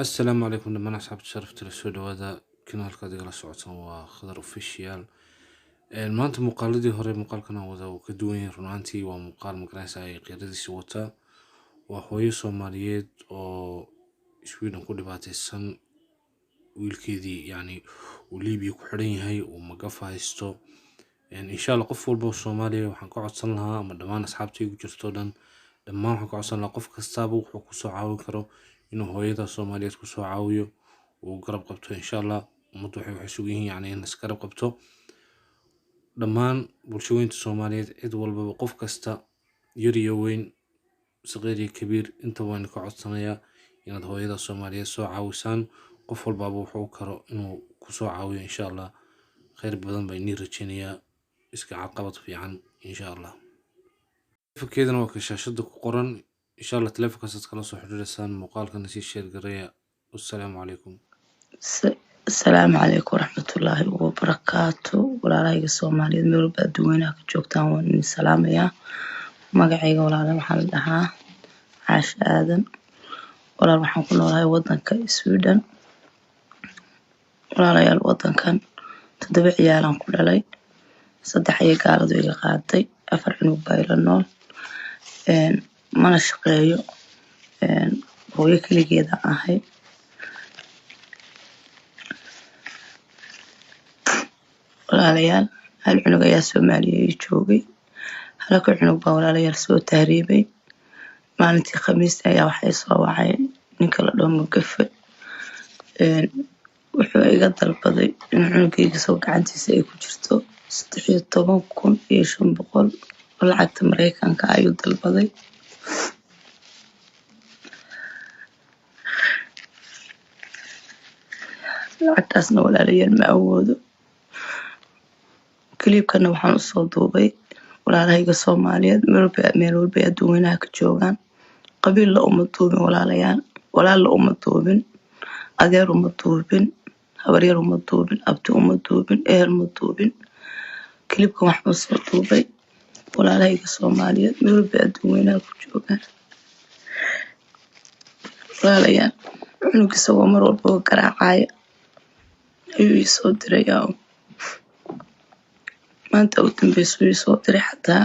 Assalaamu calaykum dhammaan asxaabta sharafta la soo dhawaada kanaalka aad igala socotaan waa Khadar Official. Maanta muuqaaladii hore muuqaalkan aan wada uu ka duwan yahay. Run ahaantii waa muuqaal magaraysa ay qiiradiisa wataa. Waa hooyo Soomaaliyeed oo Sweden ku dhibaataysan, wiilkeedii yacni uu Liibiya ku xidhan yahay, uu magafa haysto. Insha Allah qof walba oo Soomaaliya waxaan ka codsan lahaa, ama dhammaan asxaabta igu jirto dhan, dhammaan waxaan ka codsan lahaa qof kastaaba wuxuu kusoo caawin karo inuu hooyada Soomaaliyeed kusoo caawiyo, uu garab qabto. Insha Allah ummaddu waxay sugan yihiin yacni in la garab qabto dhammaan bulshooyinka Soomaaliyeed, cid walbaba, qof kasta, yar iyo weyn, saqiir iyo kabiir, inta waan ka codsanayaa inaad hooyada Soomaaliyeed soo caawisaan. Qof walbaaba wuxuu karo inuu kusoo caawiyo. Insha Allah khayr badan baa inii rajeynayaa, iska caqabad fiican insha Allah. Telefonkeedana waa ka shaashada ku qoran. Insha Allah telefonkaasaad kala soo xiriireysaan. Muuqaalkana sii share gareeya. Wassalaamu calaykum. Asalaamu calaykum waraxmatullaahi wabarakaatu. Walaalahayga Soomaaliyeed meel walba adduweynaha ka joogtaan, waan idin salaamayaa. Magacayga walaale waxaa la dhahaa Caasha Aadan. Walaal, waxaan ku noolahay wadanka Sweden. Walaalayaal, wadankan 7 ciyaalaan ku dhalay, 3 ayay gaaladu iga qaaday, 4 cunug baa ila nool. Mana shaqeeyo, hooyo keligeeda ahay. Walaalayaal, hal cunug ayaa Soomaaliya ii joogay, halka cunug baa walaalayaal soo tahriibay. Maalintii Khamiista ayaa waxay soo wacay ninka la dhaho Mugafe. Wuxuu iga dalbaday in cunugayga soo gacantiisa ay ku jirto 13,500 oo lacagta Mareykanka ayuu dalbaday. Lacagtaasna walaalayaal ma awoodo. Clipkana waxaan usoo duubay walaalahayga Soomaaliyeed meel walba ay adduunweynaha ka joogaan. Qabiilla uma duubin walaalayaal, walaalla uma duubin, adeer uma duubin, habaryar uma duubin, abti uma duubin, ehel uma duubin. Clipkan waxaan usoo duubay walaalahayga Soomaaliyeed meel walba ay adduunweynaha ku joogaan. Walaalayaal, cunug isagoo mar walbaba garaacaya ayuu ii soo dirayaa. Maanta u dambeysa uu ii soo diray xataa.